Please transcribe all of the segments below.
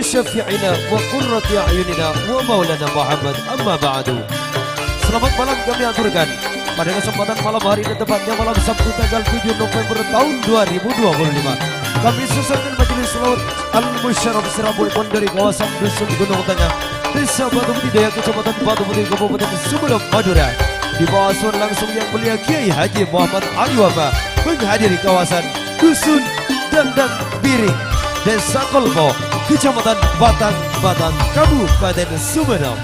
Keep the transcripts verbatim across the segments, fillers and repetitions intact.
syafi'ina wa qurrati a'yunina wa maulana Muhammad, amma ba'du. Selamat malam kami aturkan pada kesempatan malam hari ini, tepatnya malam Sabtu tanggal tujuh November tahun dua ribu dua puluh lima. Kami sukseskan majelis selawat Al-Musyarraf sè rabuèpon dâri kawasan Dusun Gunung Tengah, Desa Batu Putih Daya, Kecamatan Batu Putih, Kabupaten Sumenep, Madura. Dibâgâ langsung Yang Mulia Kiai Haji Muhammad Ali Wafa, menghadiri kawasan Dusun Dandang Biring, Desa Kolpo, Kecamatan Batang Batang, Kabupaten Sumenep.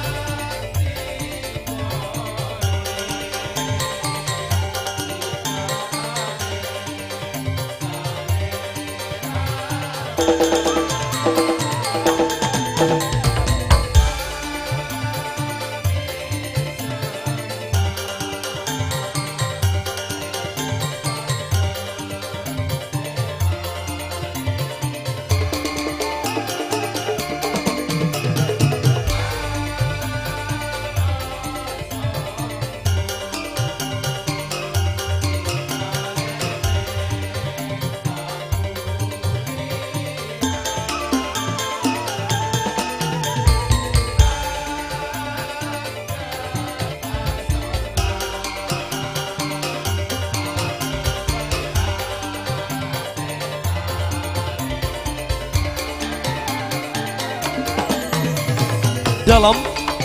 Dalam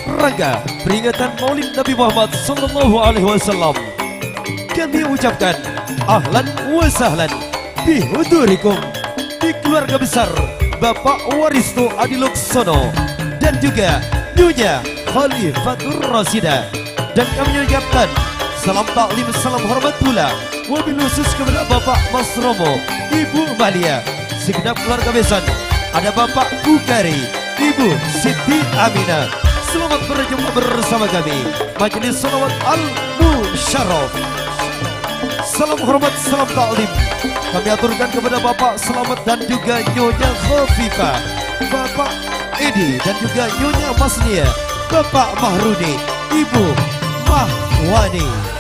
rangka peringatan Maulid Nabi Muhammad sallallahu alaihi wasallam, kami ucapkan ahlan wa sahlan bihudurikum, di keluarga besar Bapak Waristo Adi Laksono dan juga Nyonya Khalifatur Rasyida. Dan kami ucapkan salam taklim, salam hormat pula, wabil khusus kepada Bapak Mas Romo, Ibu Malia, segenap keluarga besan, ada Bapak Bukhari, Ibu Siti Aminah. Selamat berjumpa bersama kami, Majelis Salawat Al-Musyarraf. Salam hormat, salam taklim kami aturkan kepada Bapak Selamat dan juga Nyonya Khofifah, Bapak Edi dan juga Nyonya Masnia, Bapak Mahrudi, Ibu Mahwani.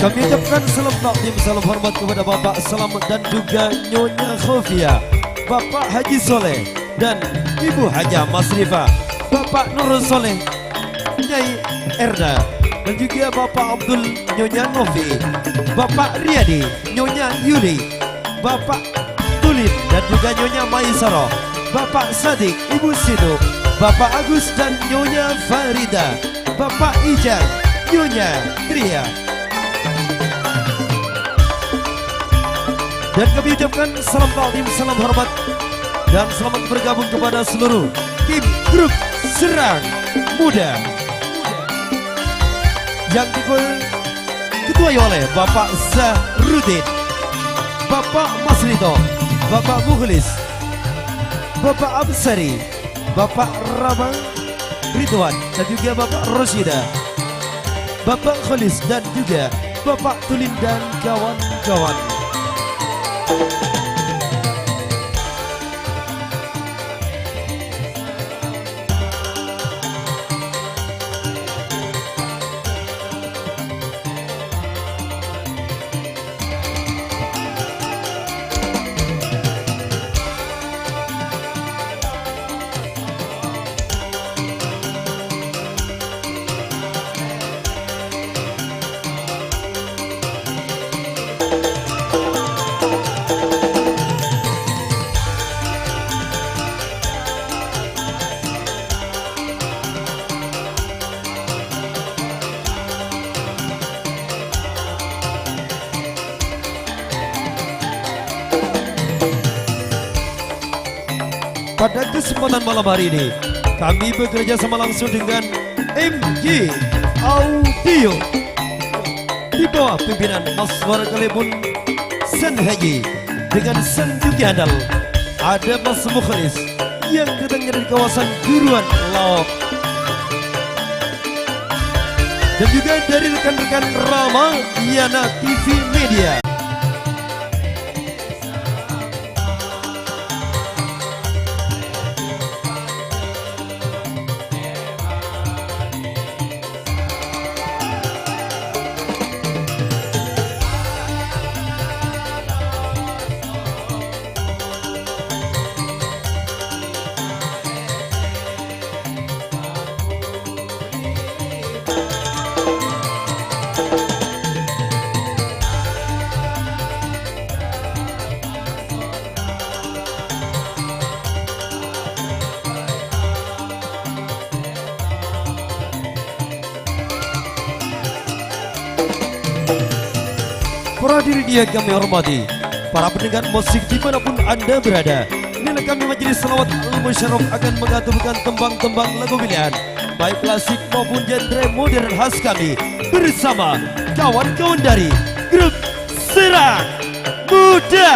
Kami ucapkan salam takzim, salam hormat kepada Bapak Selamat dan juga Nyonya Khofia, Bapak Haji Soleh dan Ibu Haja Masrifah, Bapak Nur Soleh, Nyai Erda, dan juga Bapak Abdul, Nyonya Novi, Bapak Riyadi, Nyonya Yuli, Bapak Tulin dan juga Nyonya Maisaro, Bapak Sadik, Ibu Situ, Bapak Agus dan Nyonya Farida, Bapak Ijang, Nyonya Tria. Dan kami ucapkan salam takzim, salam hormat, dan selamat bergabung kepada seluruh tim grup Serang Muda yang diketuai oleh Bapak Zahrudin, Bapak Masrito, Bapak Mukhlis, Bapak Absari, Bapak Rama Ridwan, dan juga Bapak Rosida, Bapak Kholis, dan juga Bapak Tulin dan kawan-kawan. Pada kesempatan malam hari ini, kami bekerja sama langsung dengan M J Audio di bawah pimpinan Mas Warkalipun Sen Haji dengan Sen Juki Handal. Ada Mas Mukhlis yang datangnya dari kawasan Guruan Laok. Dan juga dari rekan-rekan Rama Yana T V Media. Para hadirin yang kami hormati, para pendengar musik dimanapun Anda berada, inilah kami Majelis Selawat Al-Musyarraf akan mengaturkan tembang-tembang lagu pilihan, baik klasik maupun genre modern khas kami, bersama kawan-kawan dari grup Serang Muda.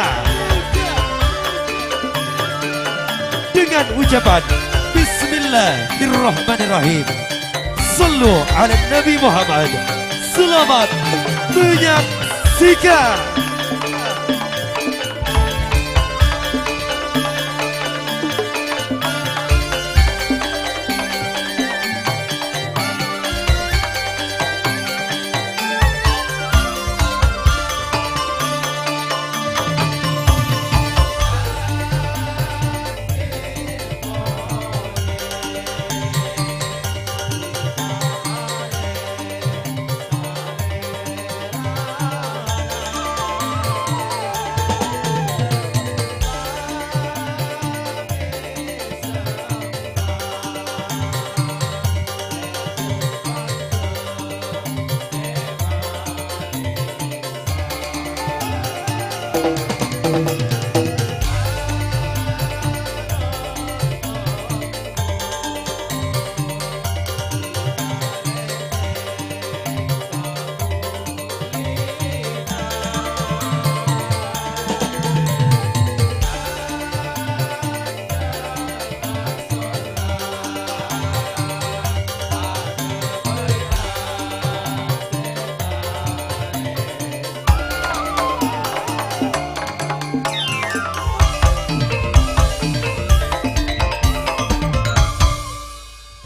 Dengan ucapan Bismillahirrahmanirrahim. Sallu ala Nabi Muhammad. Selamat menyaksikan.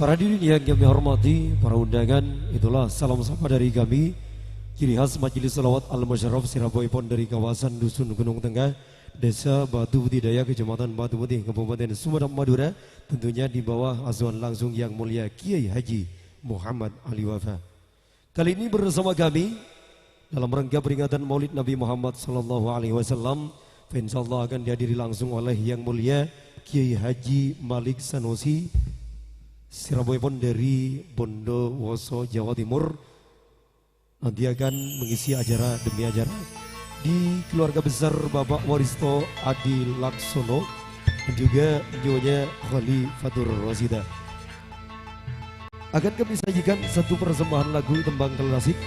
Para hadirin yang kami hormati, para undangan, itulah salam sapa dari kami, ciri khas Majelis Selawat Al-Musyarraf sè rabuèpon dari kawasan Dusun Gunung Tengah, Desa Batu Putih Daya, Kecamatan Batu Putih, Kabupaten Sumedep, Madura, tentunya di bawah asuhan langsung Yang Mulia Kiai Haji Muhammad Ali Wafa. Kali ini bersama kami dalam rangka peringatan Maulid Nabi Muhammad sallallahu alaihi wasallam, insyaallah akan dihadiri langsung oleh Yang Mulia Kiai Haji Malik Sanusi, sè rabuèpon dari Bondowoso, Jawa Timur. Nanti akan mengisi acara demi acara di keluarga besar Bapak Waristo Adi Laksono dan juga Nyonya Khalifatur Rasida. Akan kami sajikan satu persembahan lagu tembang klasik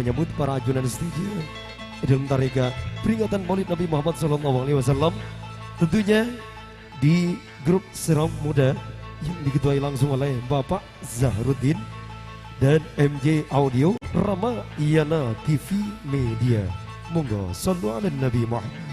menyambut para ajunan setia dalam tarika peringatan Maulid Nabi Muhammad sallallahu alaihi wasallam. Tentunya di grup Serang Muda yang diketuai langsung oleh Bapak Zahruddin dan M J Audio, Rama Iyana T V Media. Monggo, sallu ala Nabi Muhammad.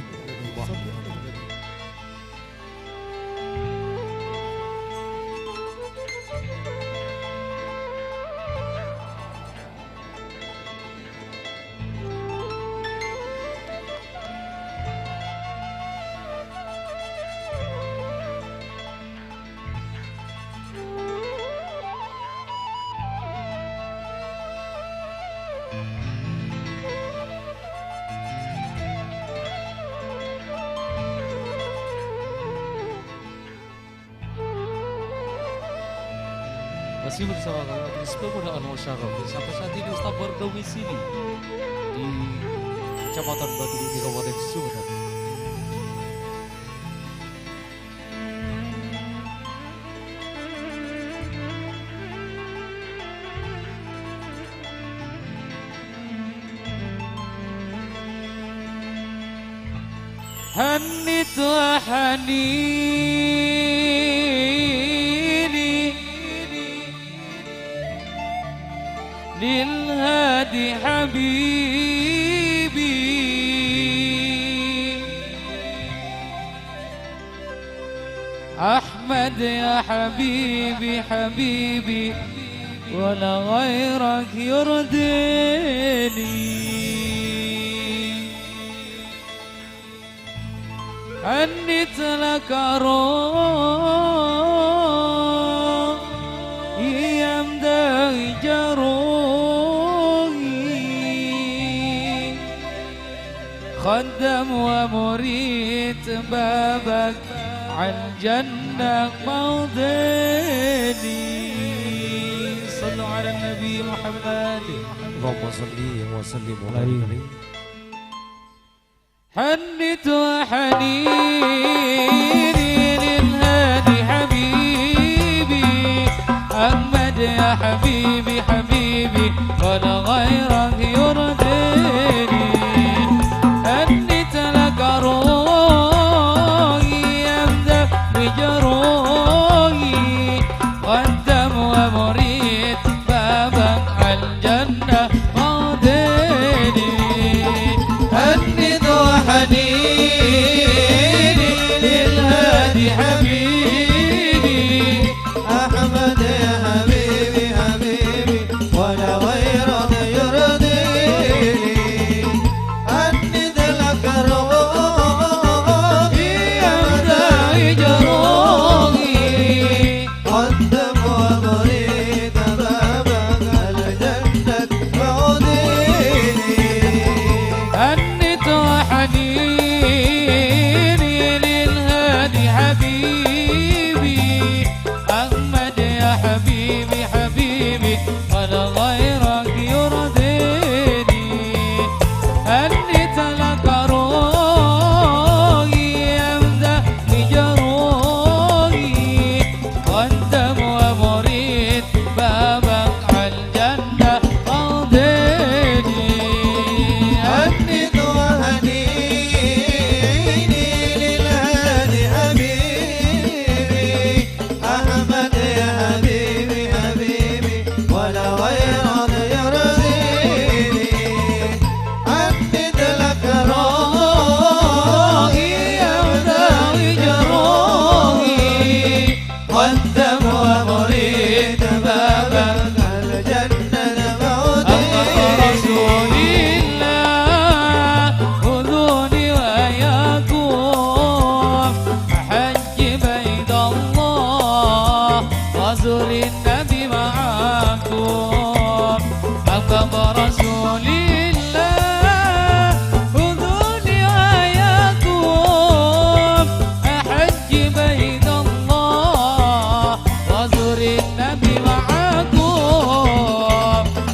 Masih bersama kami, Majelis Pemuda Al-Musyarraf, yang sampai saat ini tetap berdomisili di Kecamatan Batu Putih, Kabupaten Sumedep. هنيت وحنيني للهادي حبيبي. أحمد يا حبيبي، حبيبي، ولا غيرك يرضيني. هنيت لك روحي يا مداوي جروحي. خدم ومريد بابك عالجنة ماضيني. صلوا على النبي محمد. اللهم صل وسلم وبارك عليه. هنيت وحنيني للهادي حبيبي، أحمد يا حبيبي، حبيبي، ولا غيرك يرضيني. هنيت لك روحي يا مداوي جروحي، خدم ومريد بابك عالجنة ماضيني. هنيت وحنيني للهادي حبيبي، أحمد يا حبيبي، حبيبي، ولا غيرك يرضيني. هنيت لك روحي يا مداوي جروحي. قدم ومريد بابك الجنة معديني. هنيت وحنيني للهادي حبيبي، أحمد يا حبيبي، حبيبي، ولا غيرك يرضيني. هنيت لك روحي يا مداوي جروحي. خدم ومريد بابك عالجنة ماضيني. هنيت وحنيني للهادي حبيبي، أحمد يا حبيبي، حبيبي، ولا غيرك يرضيني. هنيت لك روحي يا مداوي جروحي. قدم ومريد بابك الجنة معديني. أمر رسول الله، خذوني وإياكم أحج بيت الله وأزور النبي معاكم. أمر رسول الله، خذوني وإياكم أحج بيت الله وأزور النبي معاكم.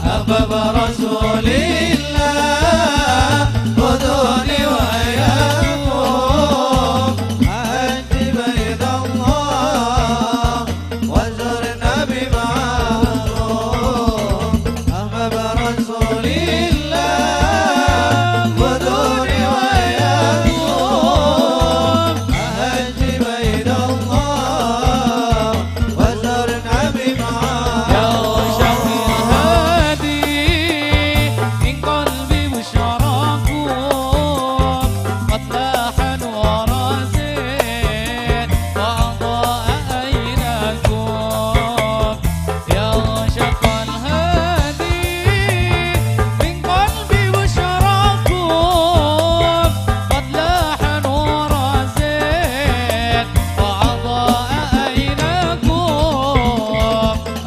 أحباب رسول الله، خذوني وإياكم أحج بيت الله وأزور النبي معاكم. أحباب رسول الله، خذوني وإياكم أحج بيت الله وأزور النبي معاكم. يا شوق الهادي، من قلبي بشراكم، قد لاح نور زين وأضاء أيناكم. يا شوق الهادي، من قلبي بشراكم، قد لاح نور زين وأضاء أيناكم.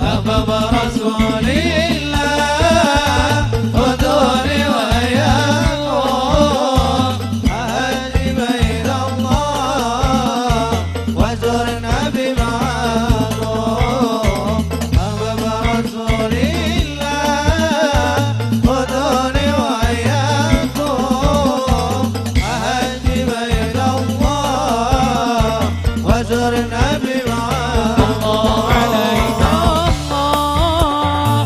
أحباب رسول الله، خذوني وإياكم أحج بيت الله وأزور النبي معاكم. أحباب رسول الله، خذوني وإياكم أحج بيت الله وأزور النبي معاكم. الله عليك الله.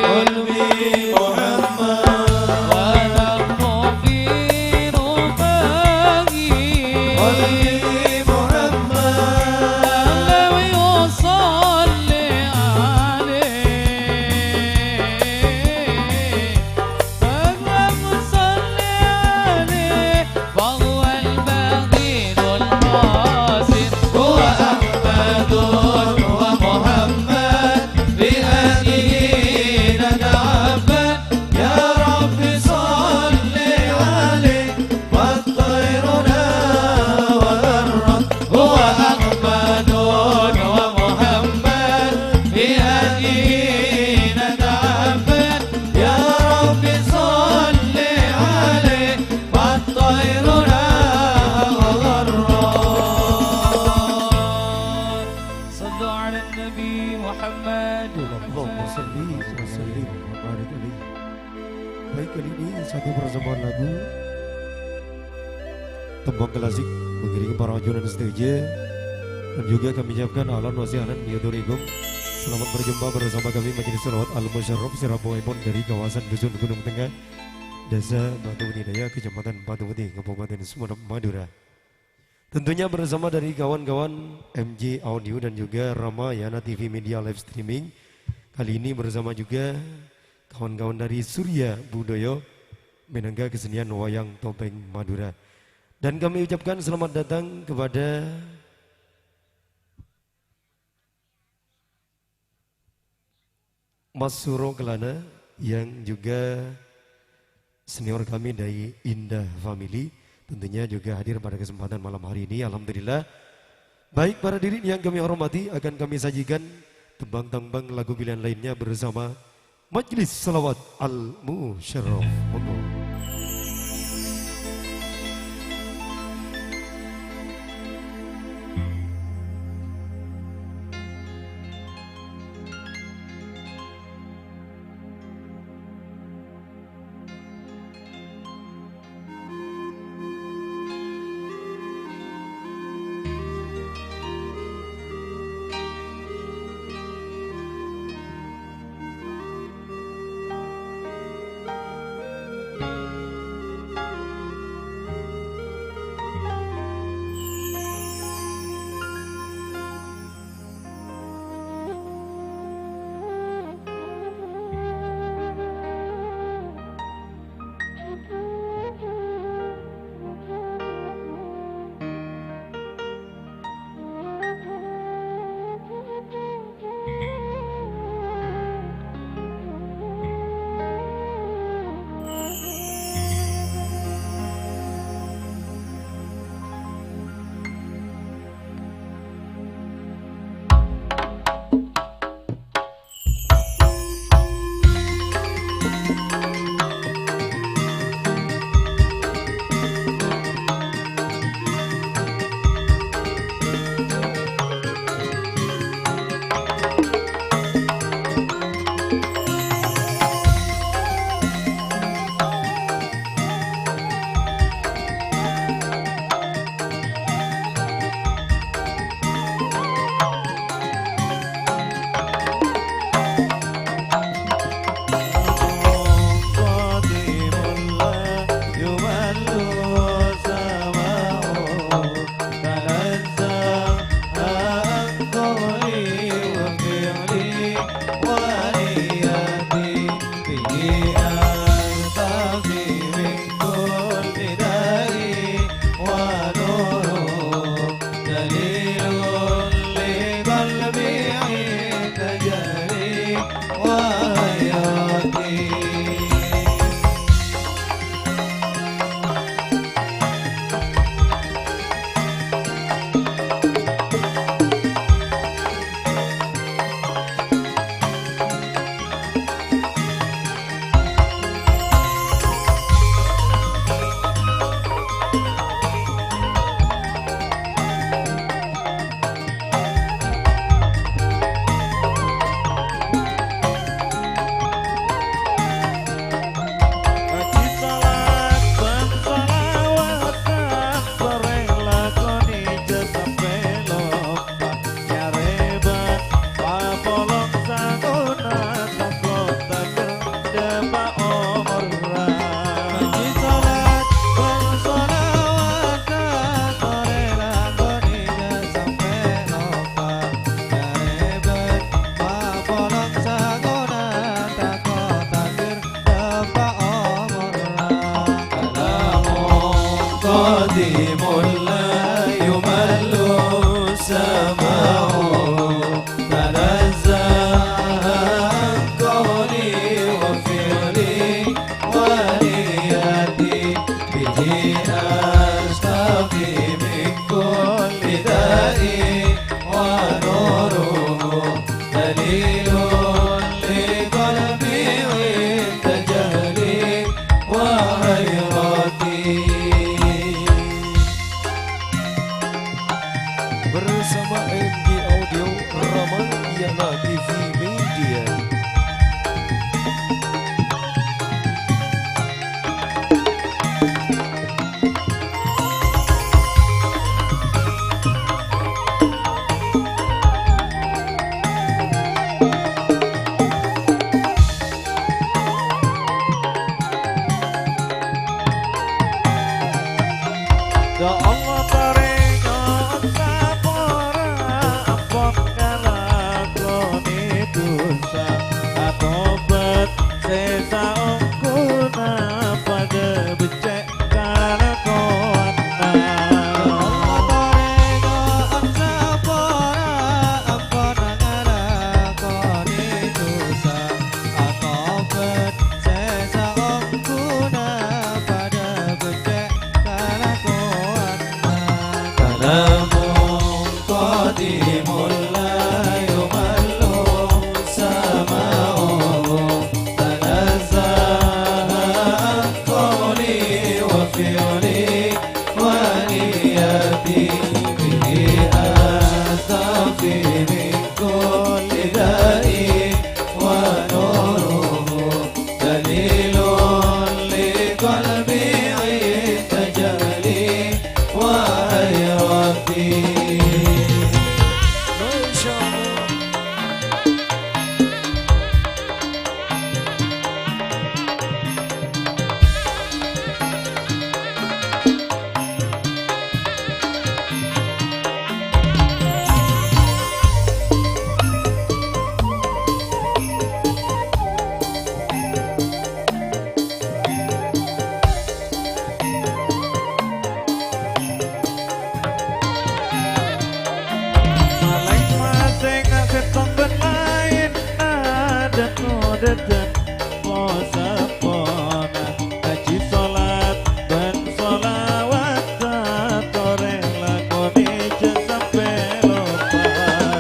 قلبي محمد. ونحن في رباعي. قلبي محمد. لم يصل عليه. اللهم صل عليه. فهو البخيل القاسي. هو أحمد ومحمد بأهله نتعبد. يا رب صل عليه. والطير لا وغرت. هو أحمد ومحمد بأهله نتعبد. يا رب صل عليه. والطير لا وغرت. صلوا على النبي محمد. اللهم صل وسلم وبارك عليه. Baik, kali ini satu persembahan lagu tembang klasik mengiringi para ajunan sadhâjâ. Dan juga kami ucapkan ahlan wa sahlan bihudurikum. Selamat berjumpa bersama kami Majelis Shalawat Al-Musyarraf sè rabuèpon dari kawasan Dusun Gunung Tengah, Desa Batu Putih Daya, Kecamatan Batu Putih, Kabupaten Sumenep, Madura. Tentunya bersama dari kawan-kawan M J Audio dan juga Ramayana T V Media Live Streaming. Kali ini bersama juga kawan-kawan dari Surya Budoyo, mènangka kesenian wayang topeng Madura. Dan kami ucapkan selamat datang kepada Mas Suro Kelana, yang juga senior kami dari Indah Family, tentunya juga hadir pada kesempatan malam hari ini, alhamdulillah. Baik, para hadirin yang kami hormati, akan kami sajikan tembang-tembang lagu pilihan lainnya bersama Majelis Shalawat Al-Musyarraf. Monggo. قديم لا يمل سماعه، تنزه عن قولي وفعلي ونيتي، به أشتفي من كل داء، ونوره دليل لقلبي عند جهلي وحيرتي. Bersama M G Audio, Ramayana T V Media. Ya Allah, parènga sapora, ampon ngalakonè dhusa, atobat sè saongghuna padâ beccè' kalakowanna. Allah parènga sapora, ampon ngalakonè dhusa, atobat sè saongghuna padâ beccè' kalakowanna. Kalamun قديم لا يمل سماعه، تنزه عن قولي وفعلي ونيتي، به أشتفي من كل داء، ونوره دليل لقلبي عند جهلي وحيرتي. ما شاء الله. Maleng masènga sèttong bân laènna, dâ-ngodâdân po-sappona. Ajhi solat bân sholawat, torè lakonè jhâ' sampè' loppa.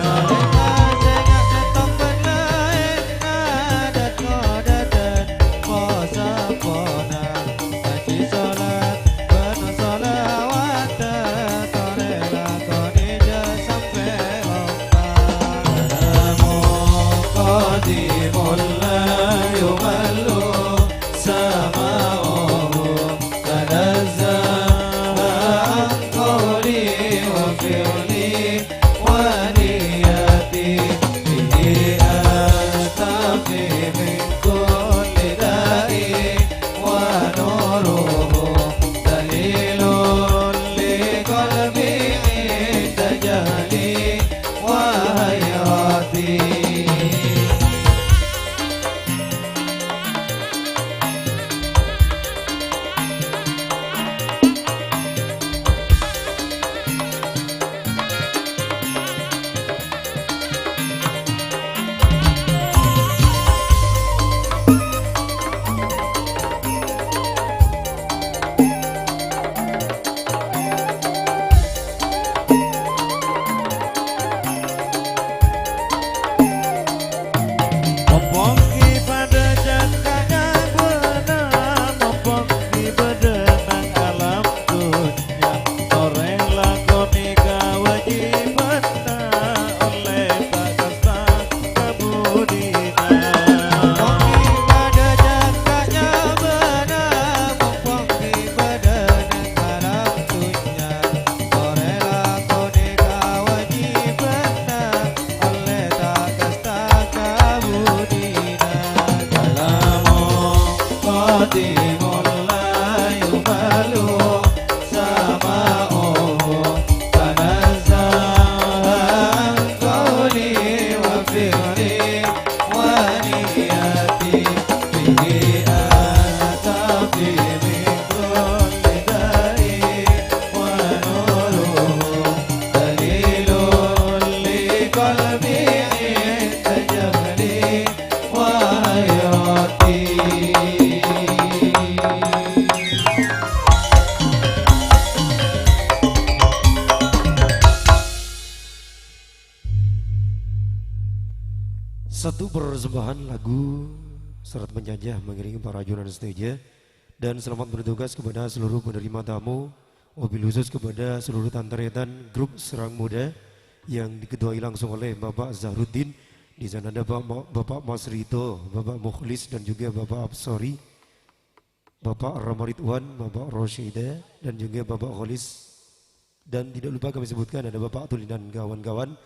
Maleng masènga sèttong bân laènna, dâ-ngodâdân po-sappona. Ajhi solat bân sholawat, torè lakonè jhâ' sampè' loppa. Kalamun qadimun la yumallu sama'uhu, tanazzaha an qawli wa fi'li wa niyyati, bihi ashtafi min kulli da'i, wa nuruhu dalilun li qalbi inda jahli wa hayrati. Mompong ghi' padâ jhâka'na bâ'na, mompong ghi' bâdâ nang alam dhunnya, torè lakonè kawâjibhânna, ollè ta' kasta ka budina. Mompong ghi' padâ jhâka'na bâ'na, mompong ghi' bâdâ nang alam dhunnya, torè lakonè kawâjibhânna, ollè ta' kasta ka budina. Kalamun qadimun la yumallu sama'uhu, tanazzaha an qawli wa fi'li wa niyyati, bihi ashtafi min kulli da'i, Satu persembahan lagu syarat penjajah mengiringi para ajunan stage. Dan selamat bertugas kepada seluruh penerima tamu, wabil khusus kepada seluruh tan-taretan grup Serang Muda yang diketuai langsung oleh Bapak Zahruddin. Di sana ada Bapak, Bapak Mas Rito, Bapak Mukhlis, dan juga Bapak Absori, Bapak Ramaridwan, Bapak Rosyida, dan juga Bapak Kholis. Dan tidak lupa kami sebutkan ada Bapak Tulin dan kawan-kawan.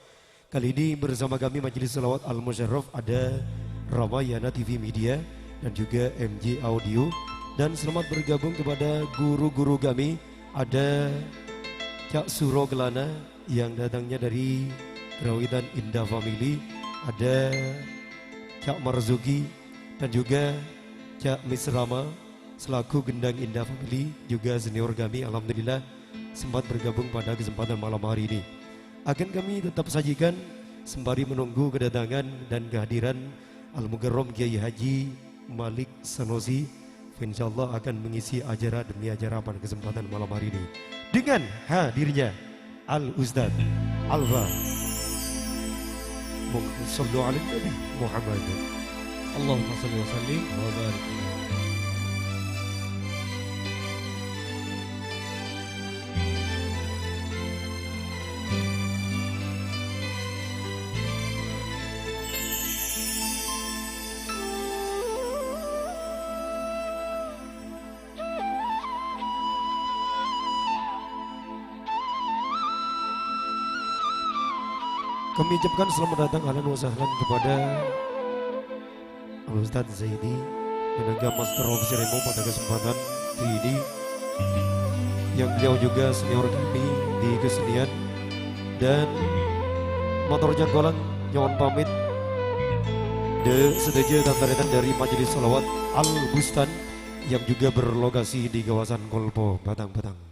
Kali ini bersama kami Majelis Salawat Al-Musyarraf ada Ramayana T V Media dan juga M J Audio. Dan selamat bergabung kepada guru-guru kami. Ada Cak Suro Kelana yang datangnya dari Kerawitan Indah Family. Ada Cak Marzuki dan juga Cak Misrama selaku Gendang Indah Family, juga senior kami, alhamdulillah, sempat bergabung pada kesempatan malam hari ini. Akan kami tetap sajikan sembari menunggu kedatangan dan kehadiran Al-Mukarram Kiai Haji Malik Sanusi, insyaallah akan mengisi acara demi acara pada kesempatan malam hari ini dengan hadirnya Al-Ustadz Alfa. Mong-, shallu ala Nabi Muhammad. Allahumma shalli wa sallim wa barik. Kami ucapkan selamat datang, ahlan wa sahlan, kepada Al Ustadz Zaidi, tenaga Master of Ceremony pada kesempatan ini, yang beliau juga senior kami di kesenian. Dan mator jhâ' kaulâ nyo'on pamit. Dâ' sadhâjâ tan-tarètan dâri Majelis Shalawat Al Bustan yang juga berlokasi di kawasan Kolpo, Batang-Batang.